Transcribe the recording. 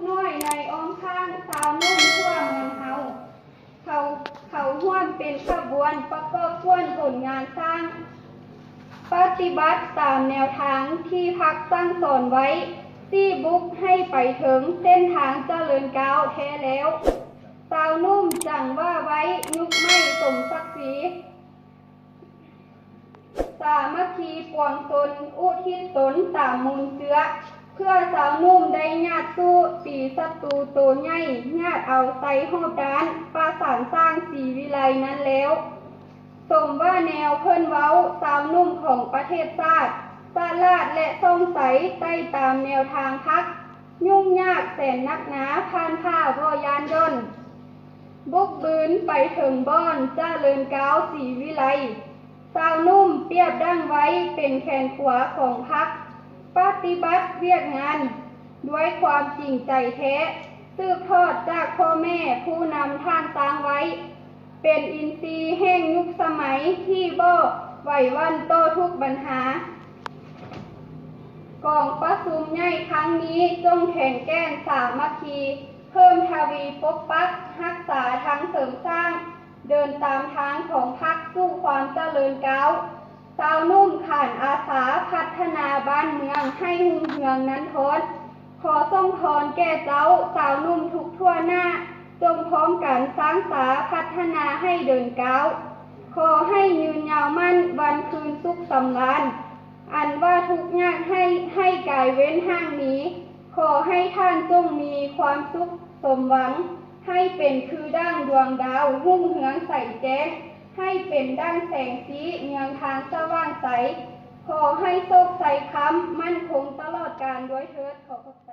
ນ້ອຍໃນອ້ອມຂ້າງ ຊາວໜຸ່ມທົ່ວເມືອງເຮົາ ເຂົາ ເຂົາຮ່ວມເປັນຂະບວນປະກອບສ່ວນຜົນງານສ້າງ ປະຕິບັດຕາມແນວທາງທີ່ພັກສັ່ງສອນໄວ້ ຊີ້ບຸກໃຫ້ໄປເຖິງເສັ້ນທາງຈະເລີນກ້າວແທ້ແລ້ວ. ຊາວໜຸ່ມຈັ່ງວ່າໄວ ຍຸກໃໝ່ສົມສັກສີ ສາມັກຄີປວງຊົນ ອຸທິດຕົນຕາມມູນເຊື້ອ ເພື່ອຊາວໜຸ່ມໄດ້ຍາດສູ້ຕີສັດຕູໂຕໃຫຍ່ ຍາດເອົາໄຊຮອບດ້ານ ປະສານສ້າງສີວິໄລນັ້ນແລ້ວ. ສົມວ່າແນວເພິ່ນເວົ້າ ຊາວໜຸ່ມຂອງປະເທດຊາດ ສະຫຼາດ ແລະ ຊ່ອງໄຊ ໄຕ່ຕາມແນວທາງພັກ ຫຍຸ້ງຍາກແສນໜັກໜາ ຜ່ານຜ່າບໍ່ຢ້ານຢ່ອນ ບຸກບືນໄປເຖິງບ່ອນຈະເລີນກ້າວສີວິໄລ. ຊາວໜຸ່ມປຽບດັ່ງໄວເປັນແຂນຂວາຂອງພັກ ປະຕິບັດວຽກງານດ້ວຍຄວາມຈິງໃຈແທ້ ສືບທອດຈາກພໍ່ແມ່ຜູ້ນຳທ່ານສ້າງໄວ້ ເປັນອິນຊີແຫ່ງຍຸກສະໄໝທີ່ບໍ່ໄຫວຫວັ່ນຕໍ່ທຸກບັນຫາ. ກອງປະຊຸມໃຫຍ່ຄັ້ງນີ້ຈົ່ງແຂງແກ່ນສາມັກຄີ ເພີ່ມທະວີປົກປັກຮັກສາທັງເສີມສ້າງ ເດີນຕາມທາງຂອງພັກສູ່ຄວາມຈະເລີນກ້າວ. ຊາວໜຸ່ມຂານອາສາພັດທະນາບ້ານເມືອງໃຫ້ຮຸ່ງເຮືອງນັ້ນທອນ ຂໍສົ່ງທອນແກ່ເຈົ້າຊາວໜຸ່ມທຸກທົ່ວໜ້າ ຈົ່ງພ້ອມກັນສ້າງສາພັດທະນາໃຫ້ເດີນກ້າວ. ຂໍໃຫ້ຍືນຍາວໝັ້ນວັນຄືນສຸກສຳລານ ອັນວ່າທຸກຍາກໄຮ້ ໃຫ້ກາຍເວັ້ນຫ່າງໜີ. ຂໍໃຫ້ທ່ານຈົ່ງມີຄວາມສຸກສົມຫວັງ ໃຫ້ເປັນຄືດັ່ງດວງດາວຮຸ່ງເຮືອງໃສແຈ້ງ ໃຫ້ເປັນດັ່ງແສງສີເຍືອງທາງສະຫວ່າງໃສ. ຂໍໃຫ້ໂຊກໄຊຄ້ຳໝັ້ນຄົງຕະຫຼອດການດ້ວຍເທີດ. ຂໍຂອບໃຈ.